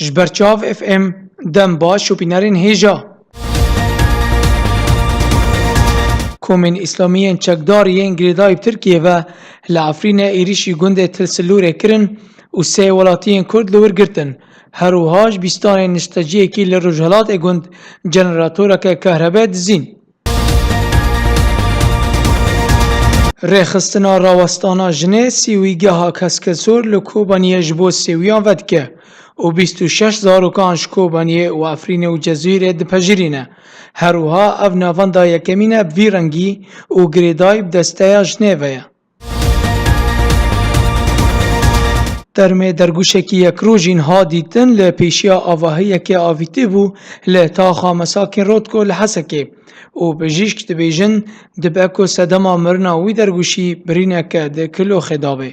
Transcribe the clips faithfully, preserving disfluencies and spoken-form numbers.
Ji ber Çav F M, dem baş û bînerên hêja. Komên Îslamî yên çekdar yên girêdayî bi Tirkiyê ve li Efrînê êrîşî gundê Til Silûrê kirin û sê welatiyên Kurd li wir girtin. Her wiha ji bîstanên nişteciyekî li rojhilatê gund jeneratoreke kahrebe dizîn. Rêxistina rawestana jinê sêwîgeha Keskesor li Kobaniyê ji bo sêwiyan vedike û bîst û şeş zarokan ji Kobaniyê û Efrînê û Cezîrê dipejirîne. Her wiha ev navenda yekemîn e bi vî rengî û girêdayî bi desteya jinê ve ye. Termê dergûşekî yekrojîn hat dîtin li pêşiya avahiyekê avîtî bû li taxa Mesakên Rotko li Hesekê û bijîşk dibêjin, dibe ku sedema mirina wî dergûşî birîneke di kiloxê de be.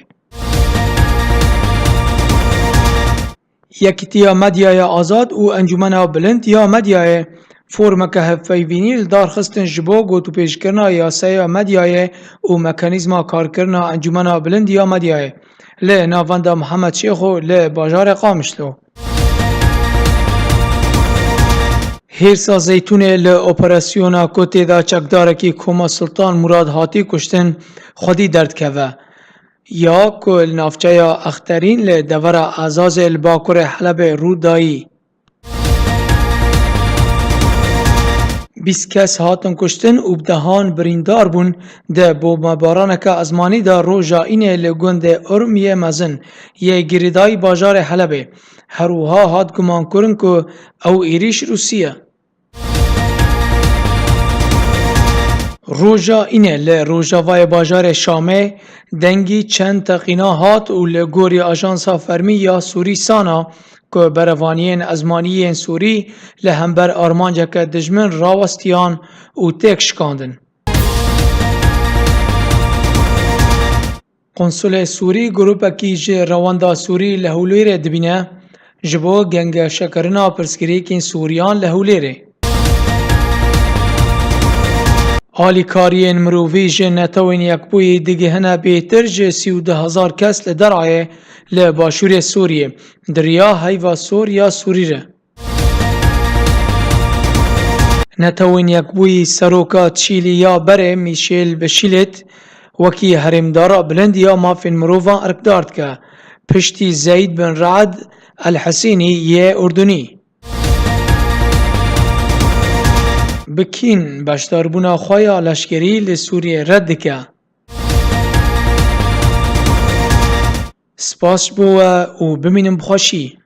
Yekîtiya Medyaya Azad û Encûmena Bilind ya Medyayê formeke hevpeyvînî li dar xistin ji bo gotûpêjkirina yasaya medyayê û mekanîzma karkirina Encûmena Bilind ya Medyayê li navenda Mihemed Şêxo li bajarê Qamişlo. Hêrsa Zeytûnê li operasyona ku tê de çekdarekî Koma Sultan Murad hatî kuştin, xwedî derdikeve. Ya ku li navçeya Exterîn li devera Ezazê li bakurê Helebê rû dayî. Bîst kes hatin kuştin û bi dehan birîndar bûn di bombebaraneke ezmanî de roja înê li gundê Urm yê Mezin yê girêdayî bajarê Helebê. Her wiha hat gumankirin ku ew êrîş Rûsî ye. Roja înê li rojavayê bajarê Şamê dengî çend teqîna hat û li gorî ajansa fermî ya Sûrî Sana ku berevaniyên ezmanî yên Sûrî li hember armanceke dijmin rawestiyan û têk şikandin. Konsulê Sûrî grûpekî ji rewenda Sûrî li Hewlêrê dibîne, ji bo gengeşekirina pirsgirêkên Sûriyan li Hewlêrê. Alîkariyên mirovî ji Netewên Yekbûyî digihine bêtir ji sî û du hezar kes li Derayê li başûrê Sûriyê, di riya Heyva Sor ya Sûrî re. Netewên Yekbûyî seroka Çîlî ya berê Mîşêl Beşîlêt wekî herêmdara bilind ya mafên mirovan erkdar dike, piştî Zeyd bin Raed El Hesînî yê Urdunî. Bi kîn beşdarbûna xwe ya leşkerî li Sûriyê red dike. Spas ji bo we û bimînin bi xweşî.